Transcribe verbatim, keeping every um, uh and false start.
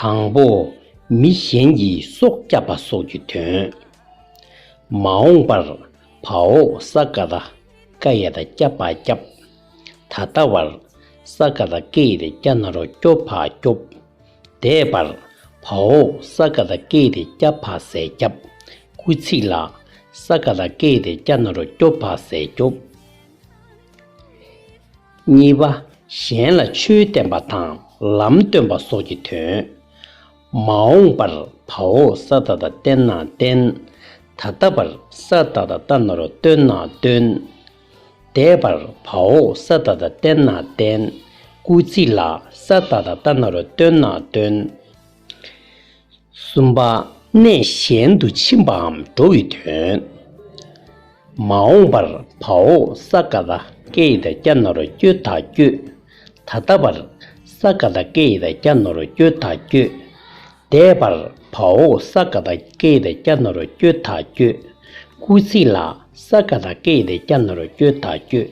དང་པོ། མི་གཞན་གྱི་སྲོག་བསྐྱབས་པ་སོགས་ཀྱི་དོན། མ་འོངས་པར་བ་འོག་ས་ག་བཏགས་སྐ་ཡ་བཏགས་སྐྱབས་པ་བསྐྱབས། ད་ལྟ་བར་ས་ག་བཏགས་སྐེ་ཡི་སྐྱ་ན་རོ་སྐྱོ་བ་སྐྱོབས། འདས་པར་བ་འོག་ས་ག་བཏགས་སྐེ་ཡི་སྐྱ་བ་ཟས་སྐྱབས། སྐུལ་ཚིག་ལ་ས་ག་བཏགས་སྐེ་ཡི་སྐྱ་ན་རོ་སྐྱོ་བ་ཟས་སྐྱོབས། གཉིས་པ། གཞན་ལ་ཆོས་བསྟན་པ་དང་ལམ་སྟོན་པ་སོགས་ཀྱི་དོན། མ་འོངས་པར་བ་འོག་ས་ད་བཏགས་བསྟན་ན་བསྟན། ད་ལྟ་བར་ས་ད་བཏགས་སྟ་ན་རོ་སྟོན་ན་སྟོན། འདས་པར་བ་འོག་ས་ད་བཏགས་བསྟན་ན་བསྟན། སྐུལ་ཚིག་ལ་ས་ད་བཏགས་སྟ་ན་རོ་སྟོན་ན་སྟོན། གསུམ་པ། གནས་གཞན་དུ་ཕྱིན་པའམ་འགྲོ་བའི་དོན། མ་འོངས་པར་བ་འོག་ས་ག་བཏགས་སྐེ་ཡི་སྐྱ་ན་རོ་སྐྱོ་ད་སྐྱོད། ད་ལྟ་བར་ས་ག་བཏགས་སྐེ་ཡི་སྐྱ་ན་རོ་སྐྱོ་ད་སྐྱོད། འདས་པར་བ་འོག་ས་ག་བཏགས་སྐེ་ཡི་སྐྱ་ན་རོ་སྐྱོ་ད་སྐྱོད། སྐུལ་ཚིག་ལ་ས་ག་བཏགས་སྐེ་ཡི་སྐྱ་ན་རོ་སྐྱོ་ད་སྐྱོད།